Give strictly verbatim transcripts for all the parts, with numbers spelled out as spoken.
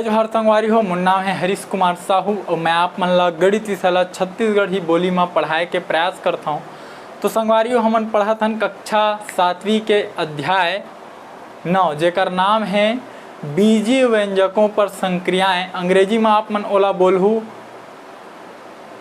जोहार संगवारी हो, मोर नाम है हरीश कुमार साहू और मैं आप मन ला गणित विषय ला छत्तीसगढ़ी बोली मा पढ़ाए के प्रयास करत हौं। तो संगवारी हो, हमन पढ़त हन कक्षा सातवीं के अध्याय नौ, जेकर नाम है बीजी व्यंजकों पर संक्रियाएं। अंग्रेजी मा आप मन ओला बोलहू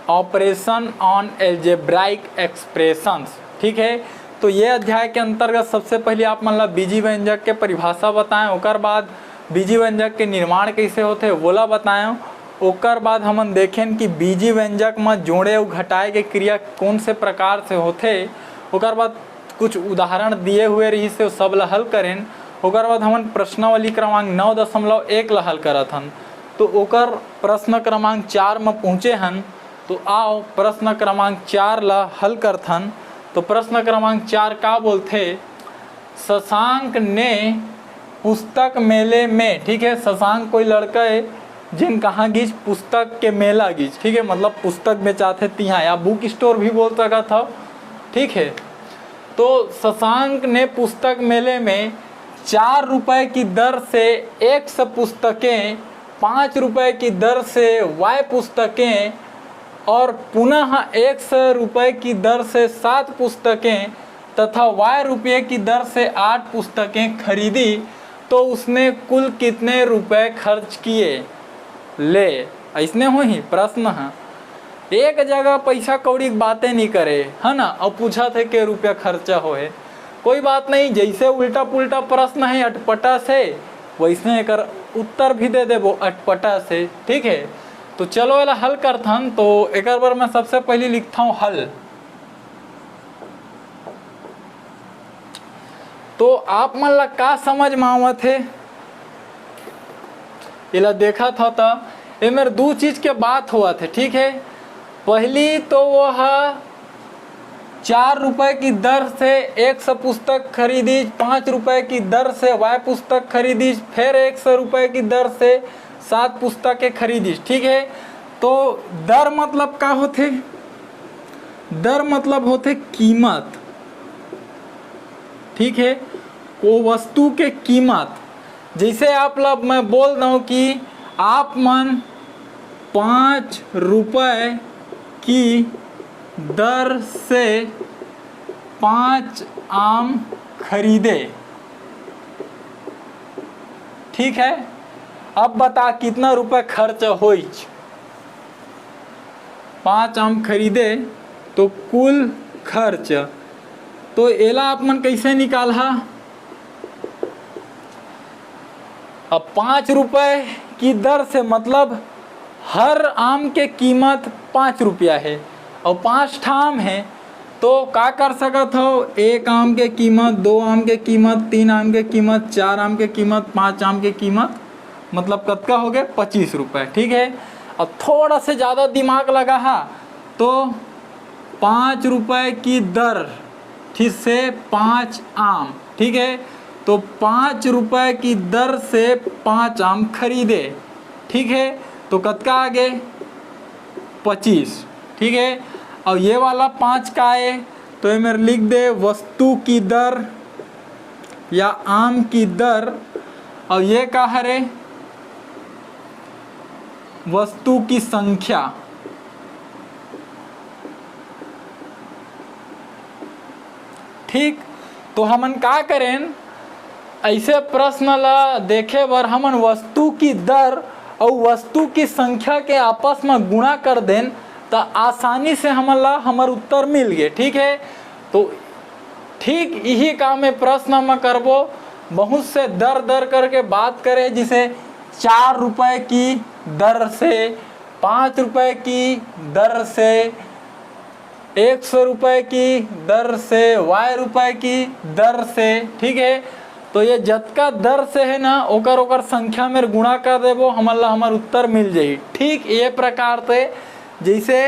Operation on Algebraic Expressions। ठीक है, तो ये अध्याय के अंतर्गत सबसे पहले आप मन ला बीजी व्यंजक के परिभाषा बताएं, ओकर बाद बीजी व्यंजक के निर्माण कैसे होथे वोला बताएं, ओकर बाद हमन देखेन कि बीजी व्यंजक म जोड़े अउ घटाए के क्रिया कौन से प्रकार से होथे, ओकर बाद कुछ उदाहरण दिए हुए रहिस हे, सब ला हल करेन। ओकर बाद हमन प्रश्नावली क्रमांक नौ दशमलव एक ला हल करत हन। तो ओकर प्रश्न क्रमांक चार म पहुँचे हन। तो आओ प्रश्न क्रमांक चार ला हल करथन। तो प्रश्न क्रमांक चार का बोलथे, शशांक ने पुस्तक मेले में, ठीक है, शशांक कोई लड़का है जिन कहाँ गिस, पुस्तक के मेला गिस, ठीक है, मतलब पुस्तक बेचाथे तिहाँ, या बुक स्टोर भी बोल सकत हव, ठीक है। तो शशांक ने पुस्तक मेले में चार रुपए की दर से एक्स पुस्तकें, पाँच रुपए की दर से वाई पुस्तकें और पुनः एक्स रुपए की दर से सात पुस्तकें तथा वाई रुपये की दर से आठ पुस्तकें खरीदी, तो उसने कुल कितने रुपए खर्च किए? ले, अइसने होही प्रश्न ह। एक जगह पैसा कौड़ी के बातें नहीं करे, है ना, और पूछत हे के रुपया खर्चा होहे। कोई बात नहीं, जैसे उल्टा पुल्टा प्रश्न है अटपटा से, वैसने एकर उत्तर भी दे देबो अटपटा से, ठीक है। तो चलो एला हल करथन। तो एकर बर मैं सबसे पहले लिखथौं हल। तो आप मन ला का समझ म आवत हे, एला देखत हव त एमेर दू चीज के बात होवत हे, ठीक है। पहली तो वो ह चार रुपए की दर से एक्स पुस्तक खरीदीस, पाँच रुपए की दर से वाई पुस्तक खरीदीस, फिर एक्स रुपए की दर से सात पुस्तकें खरीदीस, ठीक है। तो दर मतलब का होथे? दर मतलब होथे कीमत, ठीक है, वो वस्तु के कीमत। जैसे आप ला मैं बोल दौं कि आप मन पाँच रुपए की दर से पाँच आम खरीदे, ठीक है। अब बता कितना रुपए खर्च होइच? पाँच आम खरीदे तो कुल खर्च, तो एला आप मन कैसे निकालहा? अब पाँच रुपए की दर से, मतलब हर आम के कीमत पाँच रुपया है और पाँच ठा आम है, तो का कर सकत हव? एक आम के कीमत, दो आम के कीमत, तीन आम के कीमत, चार आम के कीमत, पाँच आम के कीमत, मतलब कतका हो गए? पच्चीस रुपए, ठीक है। अब थोड़ा से ज़्यादा दिमाग लगाहा तो पाँच रुपए की दर, ठीक से पाँच आम, ठीक है, तो पाँच रुपए की दर से पाँच आम खरीदे, ठीक है, तो कतका आ गए? पच्चीस, ठीक है। और ये वाला पाँच का है, तो ये मेरे लिख दे वस्तु की दर या आम की दर, और ये का हरे? वस्तु की संख्या, ठीक। तो हमन का करेन, ऐसे प्रश्न ला देखे बर हमन वस्तु की दर अउ वस्तु की संख्या के आपस में गुणा कर देन, त आसानी से हमन ला हमर उत्तर मिल गे, ठीक है। तो ठीक यही काम में प्रश्न में करबो, बहुत से दर दर करके बात करे, जिसे चार रुपए की दर से, पाँच रुपए की दर से, एक सौ रुपए की दर से, वाई रुपए की दर से, ठीक है। तो ये जतका दर से है ना, ओकर ओकर संख्या में गुणा कर देबो, हमन ला हमर उत्तर मिल जाही। ठीक ये प्रकार से जैसे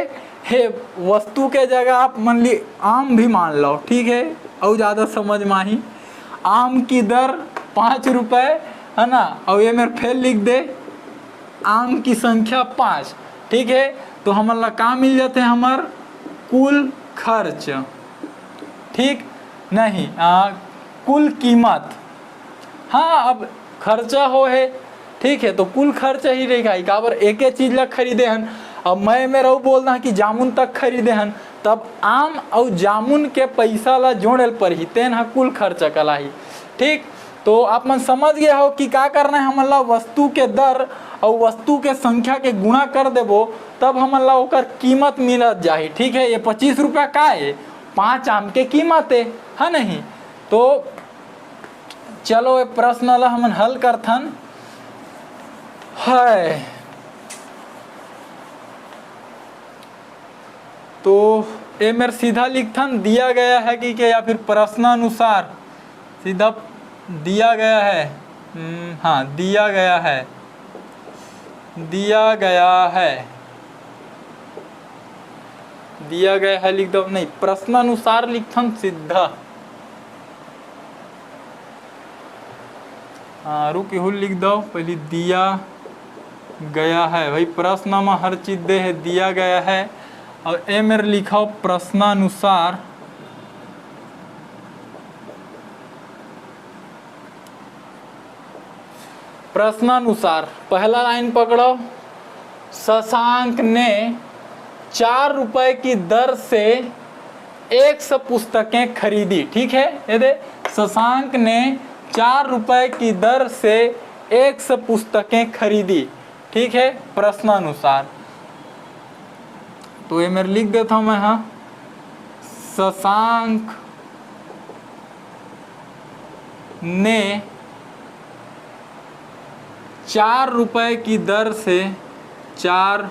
हे वस्तु के जगह आप मन ली आम भी मान लो, ठीक है, अउ ज़्यादा समझ में आही। आम की दर पाँच रुपए, है ना, अउ ये मेर फेर लिख दे आम की संख्या पाँच, ठीक है। तो हमन ला का मिल जाते, हमर कुल खर्च, ठीक नहीं, आ, कुल कीमत। हाँ, अब खर्चा हो है ठीक है, तो कुल खर्च ही रही, काबर एके चीज ला खरीदे हन। अब मैं मेर अउ बोलना कि जामुन तक खरीदे हन, तब आम अउ जामुन के पैसा ला जोड़े ल परही, तेन ह कुल खर्च कहलाही। ठीक, तो आप मन समझ गए हो कि का करना है, हमन ला वस्तु के दर अउ वस्तु के संख्या के गुणा कर देबो, तब हमन ला ओकर कीमत मिलत जाही। ठीक है, ये पच्चीस रुपया का है? पाँच आम के कीमत है, है नहीं? तो चलो, ये प्रश्न ला हमन हल करथन। है, तो ए मेर सीधा लिखथन, दिया गया है कि के, या फिर प्रश्नानुसार सीधा दिया गया है। हम्म, हाँ, दिया गया है, दिया गया है, दिया गया है लिख दो, नहीं, प्रश्नानुसार लिखथन सीधा। हाँ, रुक, इहू लिख दो पहली, दिया गया है। भाई, प्रश्न में हर चीज दे है, दिया गया है। और ए मेर लिखो प्रश्नानुसार, प्रश्नानुसार पहला लाइन पकड़ो, शशांक ने चार रुपए की दर से एक सौ पुस्तकें खरीदी। ठीक है, ये दे, शशांक ने चार रुपए की दर से एक सौ पुस्तकें खरीदी। ठीक है, प्रश्नानुसार। तो ये मेर लिख देता हूँ मैं, हाँ, शशांक ने चार रुपए की दर से, चार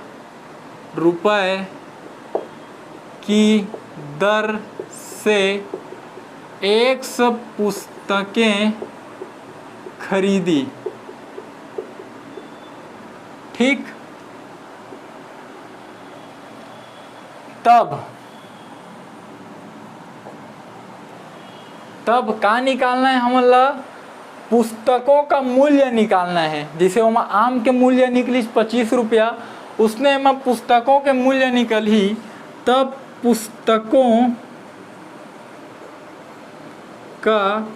रुपए की दर से एक सौ पुस्तकें खरीदी। ठीक, तब, तब का निकालना है हमन ला? पुस्तकों का मूल्य निकालना है। जैसे ओमा आम के मूल्य निकलिस पच्चीस रुपया, उसने एमा पुस्तकों के मूल्य निकलही, तब पुस्तकों का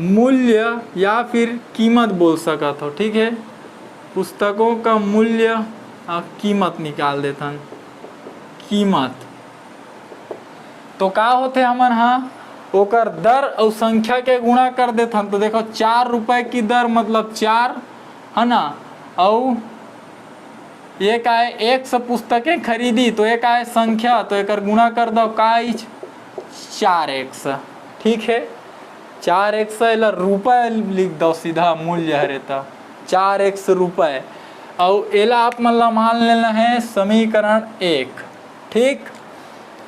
मूल्य या फिर कीमत बोल सकत हो। ठीक है, पुस्तकों का मूल्य, आ, कीमत निकाल देथन, कीमत। तो का होथे, हमन हा ओकर दर अउ संख्या के गुणा कर देथन। तो देखो, चार रुपए की दर मतलब चार, है ना, अउ ये का है, एक सौ पुस्तकें खरीदी, तो ये का है, संख्या, तो एकर गुणा कर दो, का आइस? चार एक्स। ठीक है, चार एक्स, एला रुपए लिख दो सीधा, मूल्य हरे त चार एक्स रुपए। अउ एला आप मन ला मान लेना है समीकरण एक। ठीक,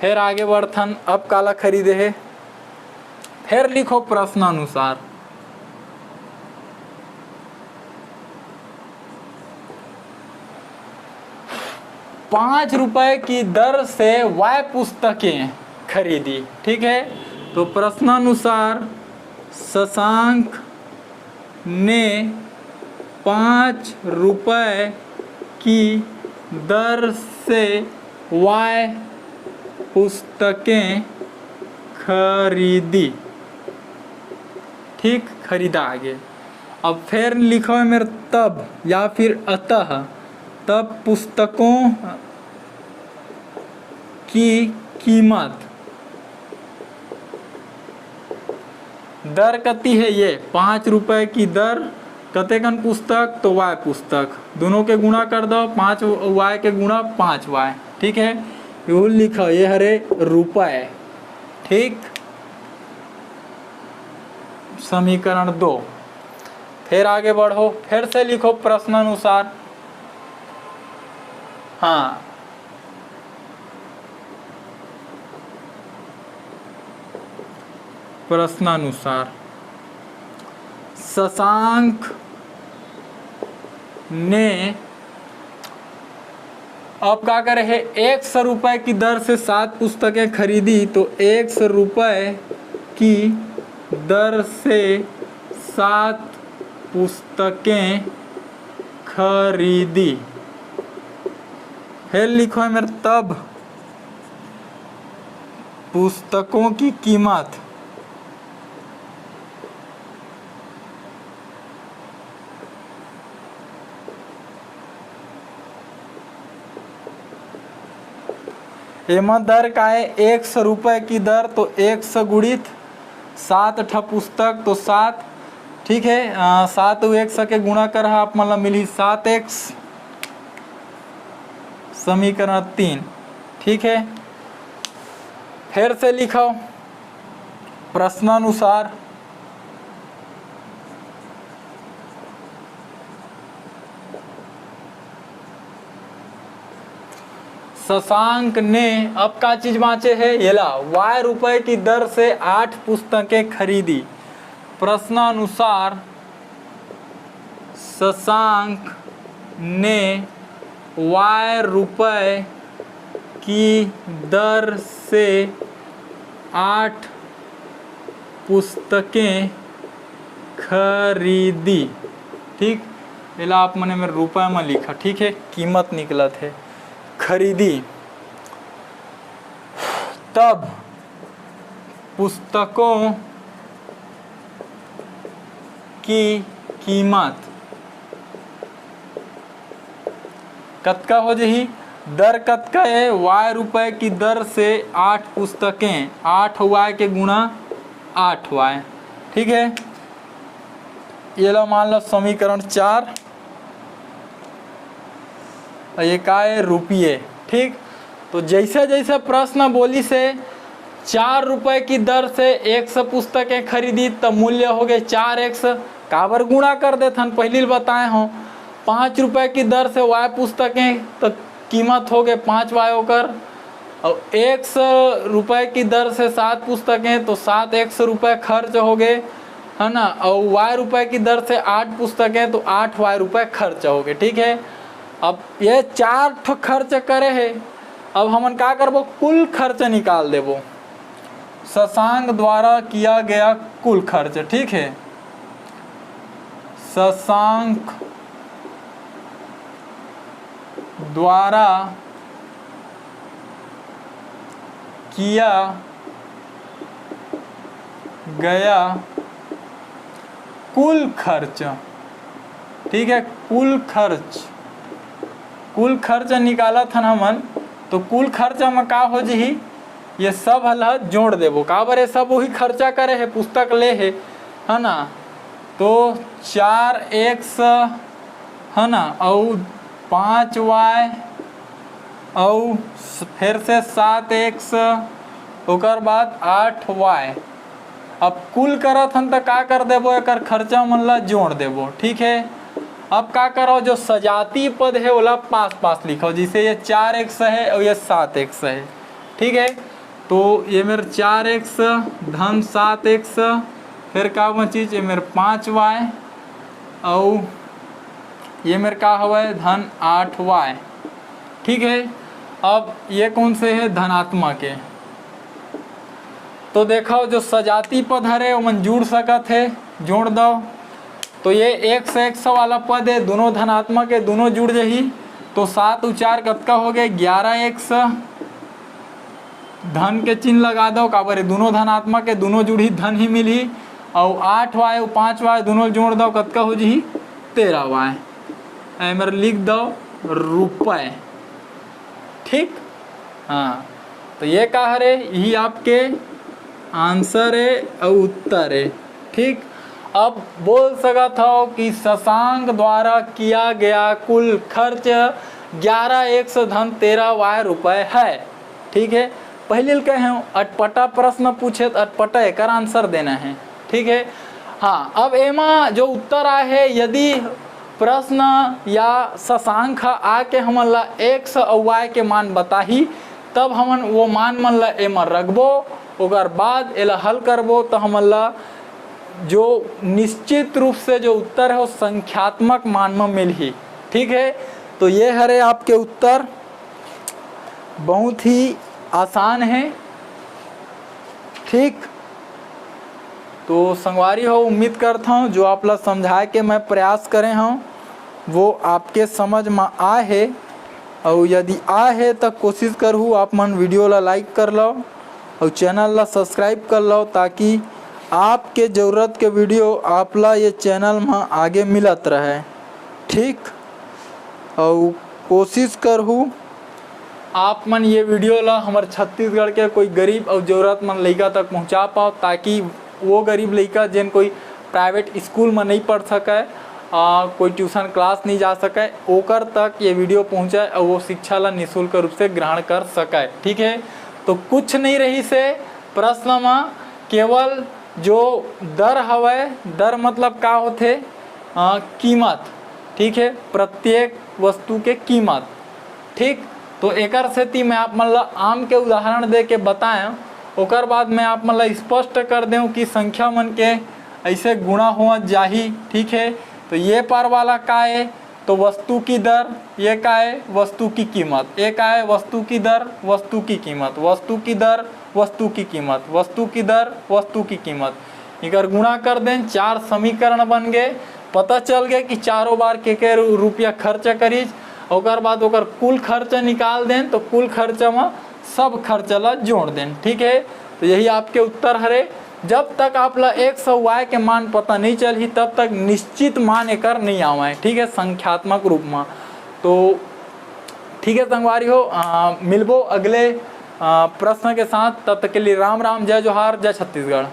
फिर आगे बढ़थन। अब काला खरीदे है, फिर लिखो प्रश्नानुसार। पाँच रुपए की दर से वाय पुस्तकें खरीदी। ठीक है, तो प्रश्नानुसार शशांक ने पाँच रुपए की दर से वाय पुस्तकें खरीदी। ठीक, खरीदा आगे। अब फिर लिखो है मेरे तब या फिर अतः, तब पुस्तकों की कीमत, दर कति है ये, पाँच रुपए की दर, कतेकन पुस्तक, तो वाय पुस्तक, दोनों के गुणा कर दो, पाँच वाय के गुणा पाँच वाय। ठीक है, यहू लिखो, ये हरे रुपए। ठीक, समीकरण दो। फिर आगे बढ़ो, फिर से लिखो प्रश्नानुसार। हाँ, प्रश्नानुसार शशांक ने अब का करे है, एक सौ रुपए की दर से सात पुस्तकें खरीदी, तो एक सौ रुपए की दर से सात पुस्तकें खरीदी। फिर लिखो है मेरे तब पुस्तकों की कीमत, एमा दर का है, एक सौ रुपये की दर, तो एक सौ गुणित सात ठा पुस्तक, तो सात, ठीक है। अ, सात अउ एक सौ के गुणा कर हा, आप मन ला मिलही सात एक्स। समीकरण तीन, ठीक है। फिर से लिखो प्रश्नानुसार। शशांक ने, अब का चीज बाँचे हे, येला, वाई रुपए की दर से आठ पुस्तकें खरीदी। प्रश्नानुसार शशांक ने वाई रुपए की दर से आठ पुस्तकें खरीदी। ठीक, एला आप मन एमेर रुपए म लिखा, ठीक है, कीमत निकलत हे, खरीदी। तब पुस्तकों की कीमत कतका हो जही? दर कतका ए? वाई रुपए की दर से आठ पुस्तकें, आठ वाई के गुणा आठ वाई, ठीक है। ये लो, मान लो समीकरण चार, ये का है? रुपये। ठीक, तो जैसे जैसे प्रश्न बोलिस हे, चार रुपए की दर से एक सौ पुस्तकें खरीदी, त मूल्य हो गए चार एक्स। काबर गुणा कर देथन, पहली ल बताए हों। पाँच रुपए की दर से वाई पुस्तकें, त कीमत हो गए पाँच वाई ओकर। और एक सौ रुपए की दर से सात पुस्तकें, तो सात एक्स रुपए खर्च हो गए, है ना। और वाई रुपए की दर से आठ पुस्तकें, तो आठ वाई रुपए खर्च हो गए, ठीक है। अब ये चार ठो खर्च करे हे, अब हमन का करबो? कुल खर्च निकाल देबो। शशांक द्वारा किया गया कुल खर्च, ठीक है, शशांक द्वारा किया गया कुल खर्च, ठीक है, कुल खर्च, कुल खर्च निकालत हन हमन। तो कुल खर्चा म का हो जही? ये सब हल जोड़ देबो, काबर ये सब वही खर्चा करे हे, पुस्तक ले हे, है ना। तो चार एक्स, है ना, अउ पाँच वाई, अउ फिर से सात एक्स, ओकर बाद आठ वाई। अब कुल करत हन त का कर देबो, एकर खर्चा मन ला जोड़ देबो, ठीक है। अब का करो, जो सजाती पद है ओला पास पास लिखो, जैसे ये चार एक्स है और ये सात एक्स है, ठीक है। तो ये मेर चार एक्स धन सात एक्स, फिर का बचिस, ये मेर पाँच वाई, अउ ये मेर का हवय, धन आठ वाई, ठीक है। अब ये कौन से है? धनात्मक है। तो देखो, जो सजाती पद हरे ओमन जुड़ सकत है, जोड़ दो। तो ये एक्स एक्स वाला पद है, दोनों धनात्मक है, दोनों जुड़ जही। तो सात अउ चार कतका हो गए? ग्यारह एक्स। धन के चिन्ह लगा दो, काबर ये दोनों धनात्मक है, दोनों जुड़ही, धन ही मिलही। अउ आठ वाई अउ पाँच वाई दोनों जोड़ दो, कतका हो जही? तेरह वाई। एमर लिख दो रुपए, ठीक। हाँ, तो ये का हरे? यही आपके आंसर है और उत्तर है, ठीक। अब बोल सकत हो कि शशांक द्वारा किया गया कुल खर्च ग्यारह एक्स धन तेरह वाई रुपए है, ठीक है। पहले ल कहे हूँ, अटपटा प्रश्न पूछे तो अटपटा एकर आंसर देना है, ठीक है। हाँ, अब एमा जो उत्तर आए है, यदि प्रश्न या शशांक ह आके हमन ला एक्स अउ वाई के मान बताही, तब हमन वो मान मन ला एमा रखबो, ओकर बाद एला हल करबो, तो हमन ला जो निश्चित रूप से जो उत्तर है वो संख्यात्मक मान में मिलही। ठीक है, तो ये हरे आपके उत्तर, बहुत ही आसान है। ठीक, तो संगवारी हो, उम्मीद करता हूँ जो आप ला समझाए के मैं प्रयास करे हूँ वो आपके समझ में आए है, और यदि आए है तो कोशिश करहू आप मन वीडियो ला लाइक कर लो और चैनल ला सब्सक्राइब कर लो, ताकि आपके ज़रूरत के वीडियो आप ला ये चैनल में आगे मिलत रहे। ठीक, और कोशिश करहू आप मन ये video ला हमर छत्तीसगढ़ के कोई गरीब अउ जरूरतमंद लइका तक पहुँचा पाओ, ताकि वो गरीब लइका जेन कोई private school में नहीं पढ़ सके, आ, कोई tuition class नहीं जा सके, ओकर तक ये video पहुँचे अउ वो शिक्षा ला निःशुल्क रूप से ग्रहण कर सके। ठीक है, तो कुछ नहीं रहिसे प्रश्न में, केवल जो दर हवय, दर मतलब का होथे? आ, कीमत। ठीक है, प्रत्येक वस्तु के कीमत। ठीक, तो एकर सेती मैं आप मन ला आम के उदाहरण दे के बताएं, ओकर बाद मैं आप मन ला स्पष्ट कर दें कि संख्या मन के ऐसे गुणा हो जाही। ठीक है, तो ये पार वाला का है? तो वस्तु की दर, ये का है? वस्तु की कीमत। ये का है? वस्तु की दर, वस्तु की कीमत, वस्तु की दर, वस्तु की कीमत, वस्तु की दर, वस्तु की कीमत। इकर गुणा कर दें, चार समीकरण बन गए। पता चल गए कि चारों बार के के रु-, रुपया खर्च करीज, ओकर बाद ओकर कुल खर्च निकाल दें, तो कुल खर्च में सब खर्च ला जोड़ दें। ठीक है, तो यही आपके उत्तर हरे। जब तक आप ला एक सौ वाई के मान पता नहीं चलही, तब तक निश्चित मान एकर नहीं आवे। ठीक है, संख्यात्मक रूप में। तो ठीक है संगवारी हो, आ, मिलबो अगले, आ, प्रश्न के साथ। तब तक के लिए राम राम, जय जोहार, जय छत्तीसगढ़।